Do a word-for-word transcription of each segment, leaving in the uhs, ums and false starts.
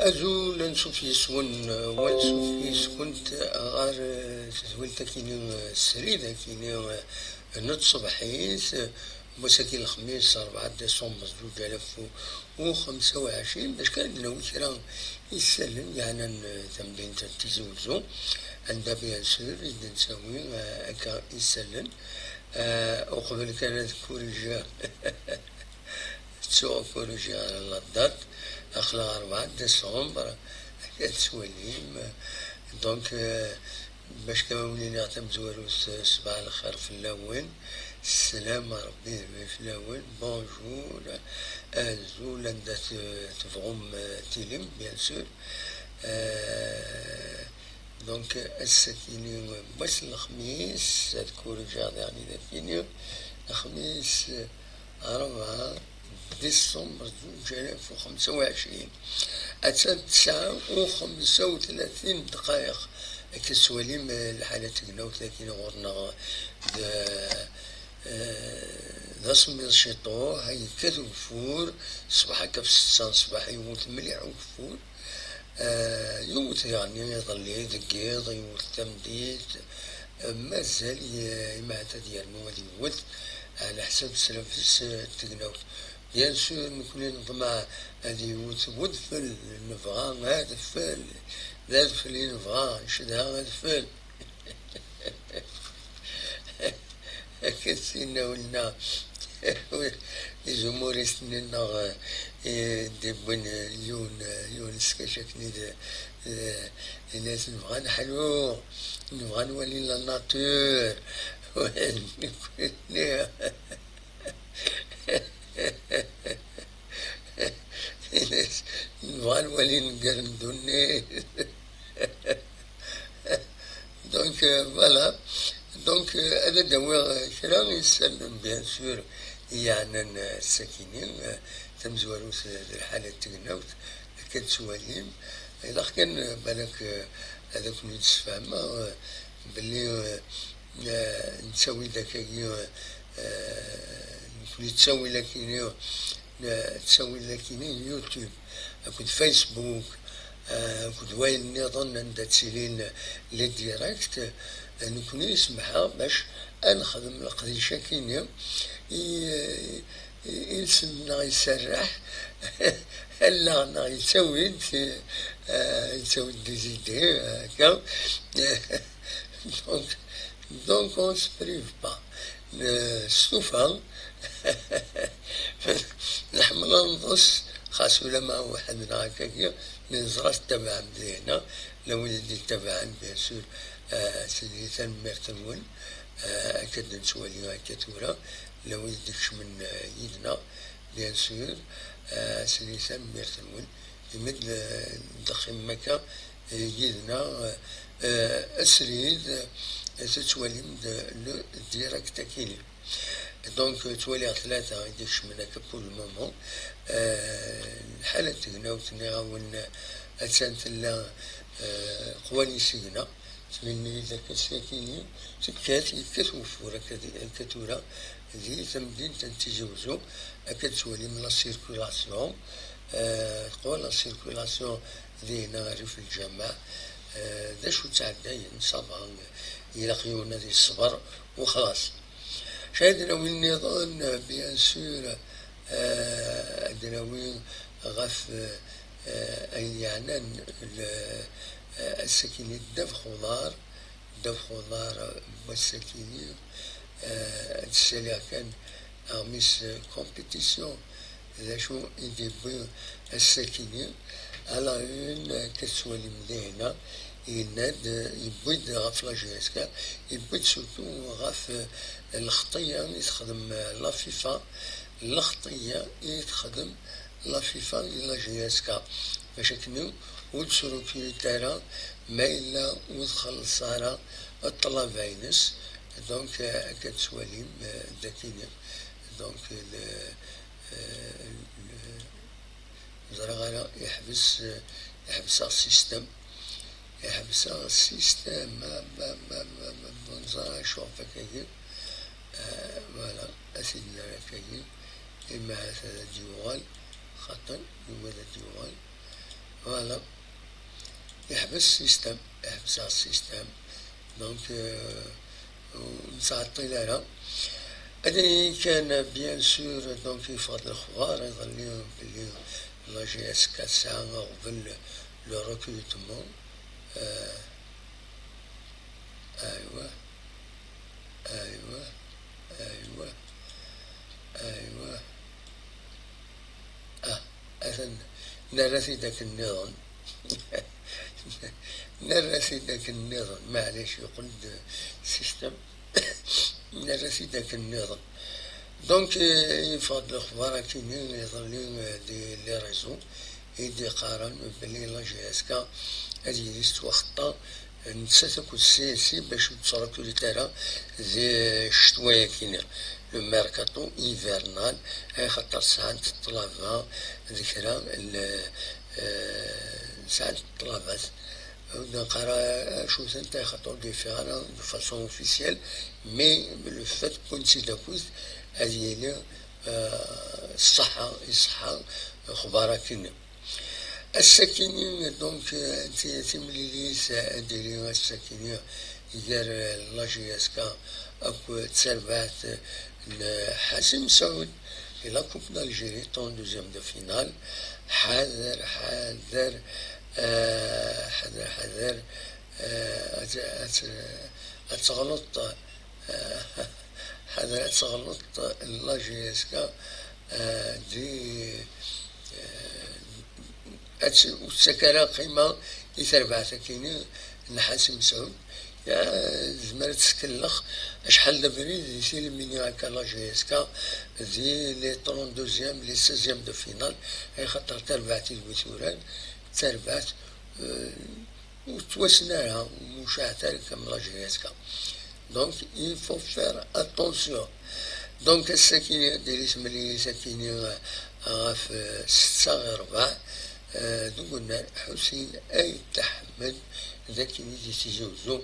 Azul, ansuf yes-wen, wa ansuf yes-went ɣer, eh, tedwilt akini, eh, srid akini, eh, n tṣebḥit, eh, n wass-agi n lexmis, rebɛa décembre zuǧ alaf u xemsa u ɛecrin, bac kan ad d-nawi kra isallen yeɛnan, eh, tamdint n Tizi Wezzu, anda, bien sûr, i d-nettawi, eh, akka isallen. Eh, uqbel kan ad kurijiɣ, ttuɣ kurijiɣ la date, aql-aɣ rebɛa décembre, akka tettwalim. Donc, eh, bac kan ad wen-iniɣ tamezwarut, eh, ṣbaḥ lxir fell-awen, sslam Rebbi fell-awen, bonjour, azul, anda t-, tebɣum, eh, tilim, bien sûr. Eh, donc, ass-akini, wass n lexmis, ad kurijiɣ daɣen i d akini, lexmis, rebɛa décembre zuǧ alaf u xemsa u ɛecrin. Attan tesɛa u xemsa u tlatin ddqayeq. Akka tettwalim, eh, lḥala n tegnawt akini ɣur-neɣ d, eh, d asemmiḍ ciṭuḥ, yekkat ugeffur, ṣṣbeḥ akka f ssetta n ṣṣbeḥ yewwet mliḥ ugeffur. Eh, yewwet daɣen iḍelli deg yiḍ, yewwet tameddit, eh, mazal i-, imɛad ad yernu ad yewwet, ɛla ḥsab sslabes, eh, n tegnawt. Bien sûr, nekni neḍmeɛ ad yewwet wedfel, nebɣa adfel, d adfel i nebɣa, ncedha adfel. Akka s-yenna winna, les humoristes-nni-nneɣ, eh, d-wwin yiwen, yiwen sskac akken i d, eh, yenna-as: "Nebɣa neḥlu, nebɣa nwali la nature." Nekni, yenna-as: "Nebɣa nwali nnger n ddunit." Donc, euh, voilà. Donc, euh, ad d-awiɣ, euh, kra isallen, bien sûr, yeɛnan, euh, ass-akini, euh, tamezwarut, euh, d lḥala n tegnawt, akka d-tettwalim. Ilaq kan, euh, balak, euh, ad ken-id-sfehmeɣ, euh, belli, euh, euh, nettawi-d akkagi, euh, euh, nettawi-d akkagi, euh, nettawi-d akkagi YouTube akked Facebook, eh, akked wayen nniḍen anda ttilin les directs, eh, nekkni semḥeɣ bac ad nexdem leqdic-akini i, i, i lsem-nneɣ iserreḥ, allaɣ-nneɣ yettawi-d, eh, yettawi-d des idées, eh, akka. Donc, donc, on se prive pas. Nestufa. Nḥemmel ad nḍes, xas ulamma weḥd-neɣ akkagi, mi neẓra tettabaɛem deg-neɣ, la wid i d-yettabaɛen, bien sûr, eh, sidi tanemmirt-nwen, eh, akka d-nettwali akka tura, la wid i d-ikecmen, eh, yid-neɣ, bien sûr, eh, sidi tanemmirt-nwen, imi d-, d-teqqimem akka, eh, yid-neɣ, eh, asrid, eh, tettwalim-d le direct akini. Donc, ttwaliɣ tlata i d-ikecmen akka pour le moment. Euh, lḥala n tegnawt, nniɣ-awen, attan tella, euh, qwan isigna, ttmenni-d akka sakini, tekkat, yekkat ugeffur akka di-, akka tura, di temdint n Tizi Wezzu, akka d-ttwalim la circulation, euh, teqwa la circulation dihna rrif lǧameɛ, euh, d acu ttɛeddayen, ça va, ilaq yiwen ad iṣber, u xlas. Ad d-nawi nniḍen, bien sûr, eh, ad d-nawi ɣef, eh, ayen yeɛnan l-, eh, ass-akini ddabex uḍar, ddabex uḍar, eh, n wass-akini, eh, ad d-ssaliɣ kan aɣmis, eh, compétition, d acu i d-yewwi ass-akini? À la une, akka tettwalim dihna, yenna-d, yewwi-d ɣef la J S K, yewwi-d surtout ɣef, eh, lxeṭṭiyya i texdem, eh, la FIFA, lxeṭṭiyya i texdem la FIFA i la J S K, bac akken ur d-srukiyit ara ma yella ur txelleṣ ara ṭṭlaba-ines. Donc, eh, akka tettwalim, eh, d akini. Donc, le, eh, le, ẓriɣ ara yeḥbes, eh, yeḥbes-aɣ système. Yeḥbes-aɣ système, ma, ma, ma, ma, ma, ma, ur neẓri acu ɣef akkagi. Eh, voilà, ad t-id-nerr akkagi. Ima ahat ad d-yuɣal, xaṭi, yugi ad d-yuɣal. Voilà. Yeḥbes système, yeḥbes ɣef système. Donc, euh, ur nettɛeṭṭil ara. Ad kan, bien sûr, donc, yeffeɣ-d lexbar iḍelli belli la G S K tesɛa aɣbel, le recrutement. Euh, aywa, aywa, aywa, aywa. Ah, atan nerra-t-id akken nniḍen. Nerra-t-id akken nniḍen, maɛlic, yeqqel-d système. Nerra-t-id akken nniḍen. Donc, euh, yeffeɣ-d lexbar akini iḍelli, euh, di les réseaux, i d-iqqaren belli la G S K ad yili tettwaxeṭṭa nettat akked C S I bac ur ttrekrutit ara di ccetwa-yakini, le mercato hivernal, axaṭer sɛant ṭṭlaba d kra n, eh, sɛant ṭṭlabat. Ur d-neqqar acu-tent, axaṭer ur d-yeffiɣ ara de façon officielle, mais le fait qu'on-tt-id-akkit ad yili, eh, ṣṣeḥḥa, iṣeḥḥa lexbar akini. Ass-akini, donc, euh, ti-, timlilit, euh, ad d-tili ass-akini gar, euh, la G S K akked tarbaɛt n Ḥasim Saoud di la Coupe d'Algérie, trente-deuxième de finale. Ḥader, ḥader, euh, ḥader, ḥader, euh, ad, ad, ad teɣleḍ, euh, ḥader ad teɣleḍ la G S K, euh, di, euh, ad tt-, ur tettak ara qima i terbaɛt akini n Ḥasim Saud. Ya, tezmer ad teskellex acḥal d abrid i tilmini akka la G S K di les trente-deuxième, les seizième de finale, axaṭer tarbaɛt i d-wwit uran, d tarbaɛt, euh, ur ttwassen ara, ur mucaɛet ara comme la G S K. Donc, il faut faire attention. Donc, ass-akini ad d-tili temlilit akini, euh, ɣef, euh, setta i rebɛa, euh, deg unnar Ḥusin Ayt Ḥmed, d akken i d-yettizuzu.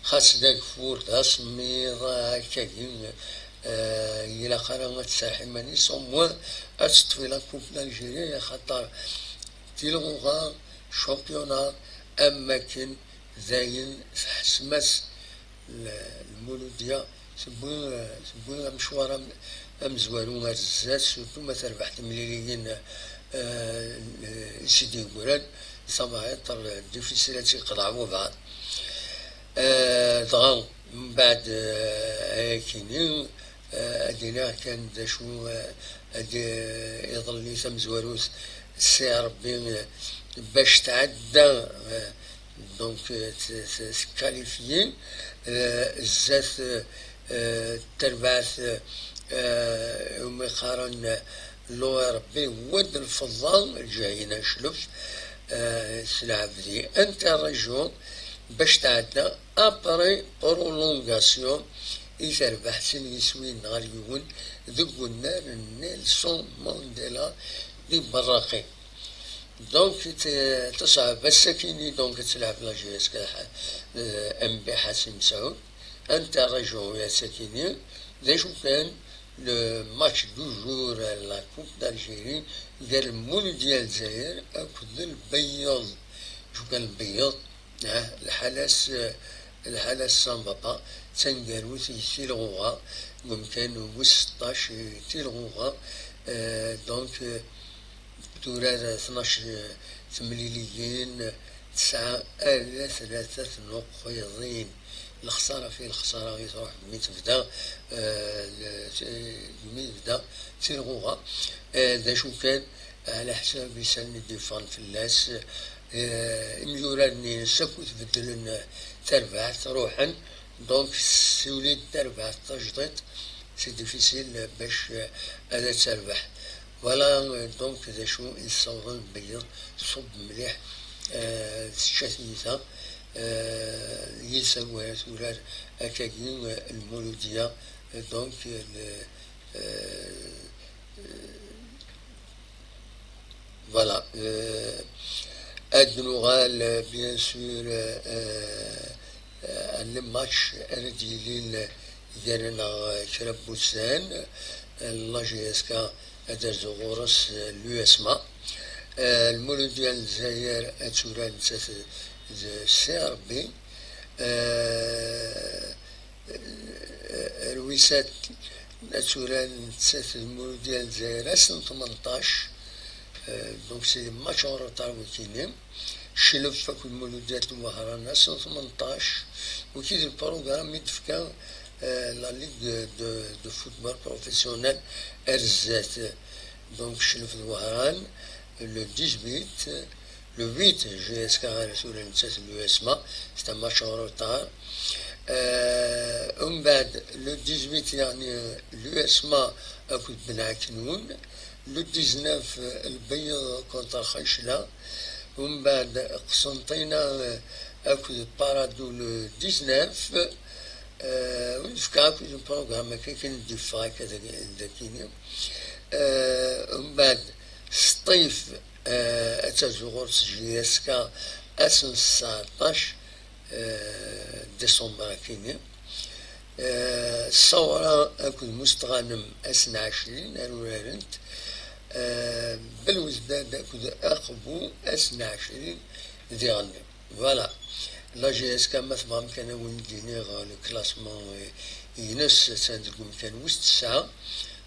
Xas d ageffur, d asemmiḍ, akkagi, euh, ilaq ara ad tserreḥ iman-is, au moins ad teṭṭef la Coupe d'Algérie, axaṭer tilɣuɣa championnat am wakken dayen teḥsem-as l-, Lmuludya, tewwi, tewwi amecwar am-, amezwaru ar zdat, surtout ma terbeḥ timliliyin, euh, i s-d-yeggran, ça va être difficile ad tt-yeqḍeɛ wabɛaḍ. Euh, dɣa, mbeɛd, euh, ayakini, euh, ad iniɣ kan d acu, euh, ad, euh, iḍelli tamezwarut, si Rebbi, euh, bac tɛedda, euh, donc, euh, t-, t-, tkalifyi, euh, zdat, euh, euh, terbaɛt, euh, umi qqaren l'O R B Wad Lfeḍḍa, Lǧahina Clef, euh, telɛeb di Interrégion, bac tɛedda après prolongation i terbeḥ sin yiswiyen ɣer yiwen deg unnar n Nelson Mandela di Berraqi. Donc, t-, تصعب ass-akini, donc, ad telɛeb la G S K, euh, M B Ḥasim Saud, Interrégion ass-akini, d acu kan, le match du jour à la Coupe d'Algérie, gar Lmuludya Lezzayer akked Lbeyyeḍ. Acu kan Lbeyyeḍ, ah, lḥala-s, lḥala-s ça ne va pas, d taneggarut i tilɣuɣa, deg umkan wis seṭṭac i tilɣuɣa, euh, donc, euh, turar tnac temliliyin, tesɛa ala tlata tnuqiḍin. Lexsara fi lexsara i tṛuḥ mi tebda, eh, l-, mi tebda tilɣuɣa. Eh, d acu kan, ɛla ḥsab isallen i d-yeffɣen fell-as, eh, imyurar-nni-ines akk i tbeddlen, eh, tarbaɛt, ruḥen. Donc, tuli-d tarbaɛt tajdiṭ, c'est difficile bac, euh, ad terbeḥ. Voilà, euh, donc, d acu i tessawḍen Lbeyyeḍ, tṣubb mliḥ, euh, tečča tiyita, euh, yid-s wara turar akkagi, euh, Lmuludya, euh, donc, euh, le, euh, euh, Voilà. Euh, ad nuɣal, euh, bien sûr, euh, euh, à le match ara d-yilin gar-aneɣ, euh, kra n wussan, euh, la G S K ad d-terzu ɣur-s, euh, l'U S M A. Eh, Lmuludya n Lezzayer ad turar nettat d Serbie. Eh, Rwisat ad turar nettat d Lmuludya n Lezzayer ass n tmenṭac. Eh, donc c'est match en retard wikini. Cclef akked Lmuludya n Wehran ass n tmenṭac. Wiki d lprogramme i d-tefka eh, la Ligue de, de football professionnel ar zdat. Donc Cclef d Wehran le dix-huit, le huit J S K ara tura nettat l'U S M A, c'est un match en retard. Euh, umbeɛd le dix-huit yeɛni l'U S M A akked Ben Aknoun, le dix-neuf Lbeyyeḍ contre Xacla, umbeɛd Qsenṭina akked Paradou le dix-neuf. Euh, ur d-fkeɣ akk le programme akka kan d-yeffeɣ akka dagi-, dagini. Euh, umbeɛd Sṭif, euh, ad terzu ɣur-s J S K ass n tseɛṭac, euh, décembre akini. Euh, Ṣawra akked Mustɣanem ass n ɛecrin ar urarent. Euh, Belwezdad akked Aqbu ass n ɛecrin diɣenni. Voilà. La J S K, ma tebɣam kan ad wen-d-iniɣ le classement, eh, ines, attan deg umkan wis tesɛa,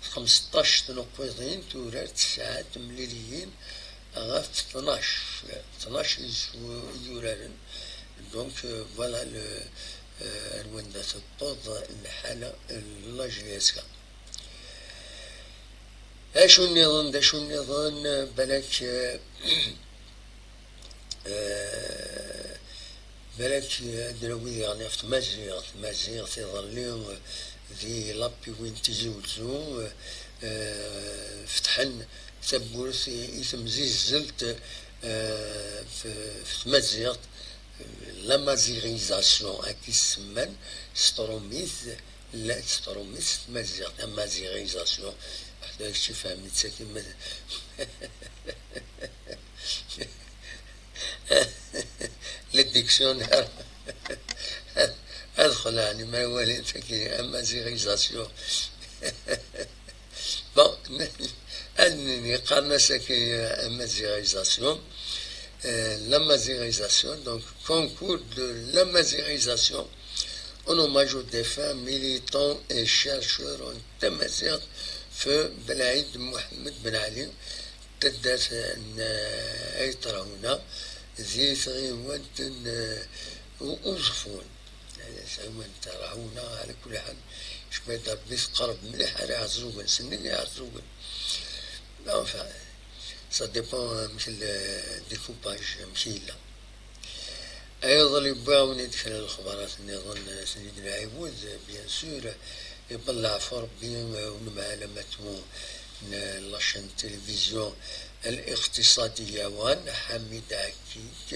xmesṭac tnuqqiḍin, turar tesɛa temliliyin ɣef tnac, tnac i s-, i yuraren. Donc, euh, voilà le, euh, ar wanda tewweḍ lḥala n la J S K. Acu nniḍen, d acu nniḍen, balak, eh, eh, balak ad nawi diɣen ɣef tmaziɣt, tmaziɣt iḍelli, eh, di Lapiwin Tizi Wezzu, eh, fetḥen tawwurt i, i temzizzelt, eh, f-, f tmaziɣt, l'amazirisation, akka i s-semman s tṛumit, la, s tṛumit, s tmaziɣt, amazirisation. Ḥedd ad kečč ifhem-itt akken ma le dictionnaire. Ad xelɛen imawalen tagi, amazirisation. Bon, ad nini, qqaren-as akken amazirisation, euh, l'amazirisation, donc concours de l'amazirisation en hommage aux défunts militants et chercheurs en tamaziɣt, feu Belɛid Muḥemmed Ben Ɛli, taddart n Ayt Rɛuna, di tɣiwant n, uh, Uẓeffun. Tɣiwant n Rɛuna, ɛla kulli ḥal, cemma d Ṛebbi teqreb mliḥ ar Iɛeẓẓugen, sennig Iɛeẓẓugen. Enfin, ça dépend amek le découpage, amek yella. Iḍelli wwiɣ-awen-id kra n lexbarat nniḍen, ad ten-id-nɛiwed, bien sûr, iṭṭel leɛfu Ṛebbi, eh, unemhal amatu n la chaîne télévision Al-Iqtiṣadiya One, Ḥamid Ɛekik.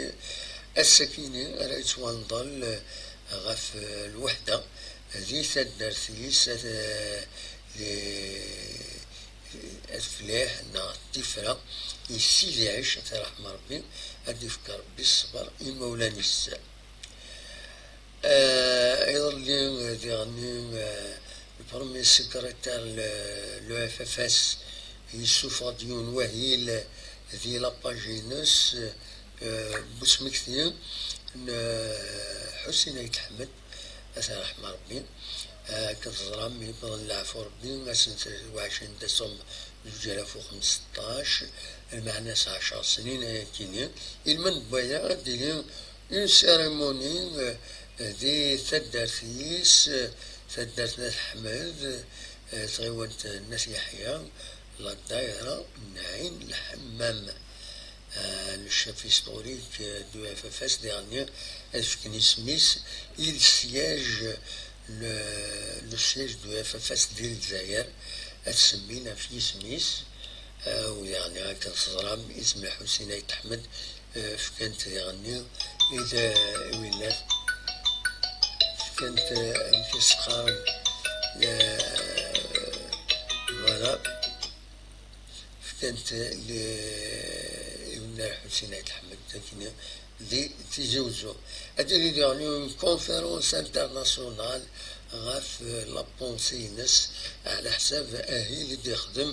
Ass-akini ara yettwanḍel ɣef, eh, lweḥda di taddart-is, eh, di At Fliḥ neɣ Tifra, i Sidi Ɛic, ad t-iṛḥem Ṛebbi, ad d-ifk Ṛebbi ṣṣber i imawlan-is. Eh, iḍelli, eh, diɣenni, eh, le premier secrétaire le, le F F S yessufeɣ-d yiwen wahil di la page-ines, eh, n usmekti n, eh, Ḥusin Ayt Ḥmed, ad t-iṛḥem Ṛebbi. Eh, akken teẓram, yewweḍ leɛfu Ṛebbi, ass n tlatin décembre zuǧ alaf u xmesṭac, lmeɛna s ɛecṛ snin ayakini. Ilmend n waya, ad d-tili une cérémonie, eh, di taddart-is, eh, taddart n At Ḥmed, eh, tɣiwant n At Yeḥya, la daïra n Ɛin Lḥemmam. Eh, le chef historique, eh, du F F S, diɣenni ad fken isem-is i le siège, le, le siège du F F S di Lezzayer, ad t-semmin ɣef yisem-is. Eh, u diɣenni akken teẓram, isem n Ḥusin Ayt Ḥmed, eh, fkan-t diɣenni i d-, i winnat, fkan-t, eh, amek i s-qqaren, eh, voilà, fkan-t le, i winna Ḥusin Ayt Ḥmed, akken di Tizi Wezzu. Ad tili diɣen une conférence internationale ɣef, eh, la pensée-ines, ɛla ḥsab ahil i d-ixdem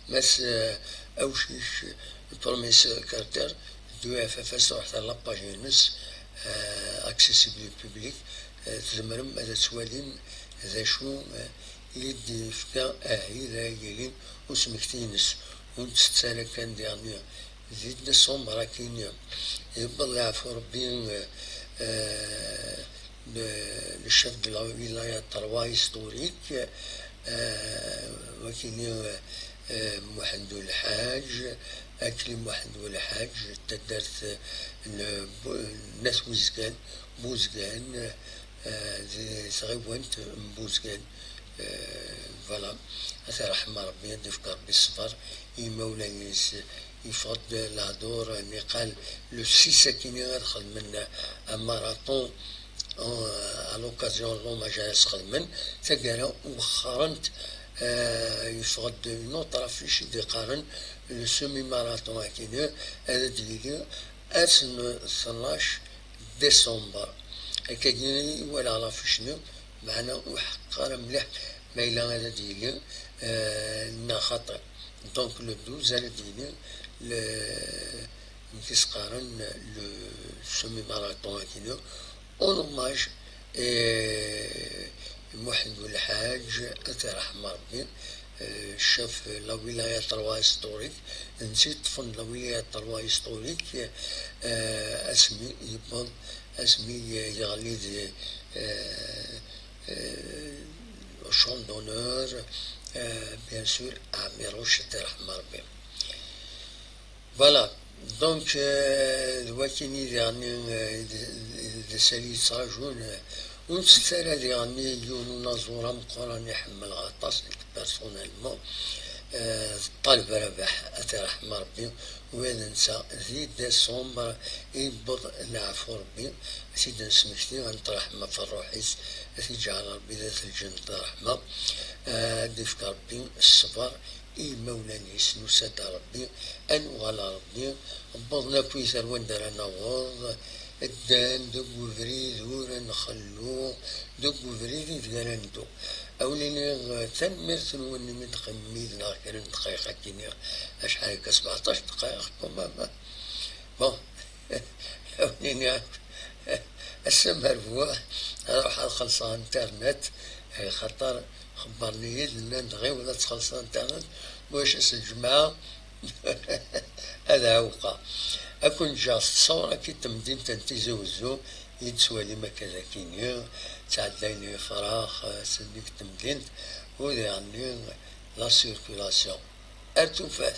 Mass, eh, Awcic, Promise Carter, ddu ɣef afas, ruḥet ɣer la page-ines, euh, accessible public, euh, tzemrem ad twalim d acu, euh, i d-yefka ahil ara yilin usmekti-ines. Ur nettett ara kan diɣen di décembre akkin, yewweḍ leɛfu Rebbi, euh, euh, le, le chef de la wilaya trois historique, euh, wakini, euh, Muḥend Ulḥaǧ, Akli Muḥend Ulḥaǧ, taddart n Bu-, n At Wizgan, Buzgan, euh, di tɣiwant n Buzgan. Euh, voilà. Ad t-iṛḥem Ṛebbi, ad d-ifk Ṛebbi ṣṣber i yimawlan-is. Yeffeɣ-d lehdur niqal le six akkin ad xedmen un marathon, euh, à l'occasion n l'hommage ara s-xedmen. Taggara wexxaren-t, euh, yeffeɣ-d une autre affiche i d-iqqaren le semi-marathon akkin ad d-yili ass n tnac décembre. Akkagi i walaɣ l'affiche-nni, meɛna ur ḥeqqeɣ ara mliḥ ma yella ara d-yili, euh, neɣ xaṭi. Donc le douze ara d-yili le, amek i s-qqaren, le semi-marathon akkin, en hommage, euh, Muḥend Ulḥaǧ, ad t-iṛḥem Ṛebbi, euh, chef la wilaya trois historique, d netta i yeṭṭfen la wilaya trois historique, euh, asmi yewweḍ, asmi yeɣli di, euh, euh, au champ d'honneur, euh, bien sûr, Ɛmiruc, ad t-iṛḥem Ṛebbi. Voilà. Donc, euh, d wakini diɣen, euh, d, d, d asali yettraǧun, euh, ur nettett ara diɣen yiwen unaẓur ameqqran i ḥemmleɣ aṭas, nekk personnellement, euh, d Ṭaleb Rabaḥ, ad t-iṛḥem Ṛebbi, u ad nsa di décembre i yewweḍ leɛfu Ṛebbi, ad t-id-nesmekti, ad neṭṭerḥem ɣef ṛṛuḥ-is, ad t-iǧɛel Ṛebbi d at lǧennet d ṛṛeḥma, euh, ad d-ifk Ṛebbi ṣṣber i yimawlan-is, nusa-d ɣer Ṛebbi, ad nuɣal ɣer Ṛebbi, wwḍen akkit ar wanda ara naweḍ, ddan deg ubrid ur nxellu, deg ubrid ideg ara neddu. Ad wen-iniɣ tanemmirt-nwen imi d-teqqimem yid-neɣ kra n ddqayeq akkin, acḥal akka, sbeɛṭac ddqayeq quand même. Bon, ad wen-iniɣ ass amerbuḥ, ad ruḥeɣ ad xellṣeɣ internet, axaṭer xebbren-iyi-d, nnan-d ɣiwel ad txellṣeḍ internet, maca ass n lǧemɛa ad ɛewqeɣ. Ad ken-ǧǧeɣ s tṣawra-agi n temdint n Tizi Wezzu, i d-tettwalim akka d akini, ttɛeddayen yifrax, eh, s nnig temdint, u diɣenni la circulation. Ar tufat.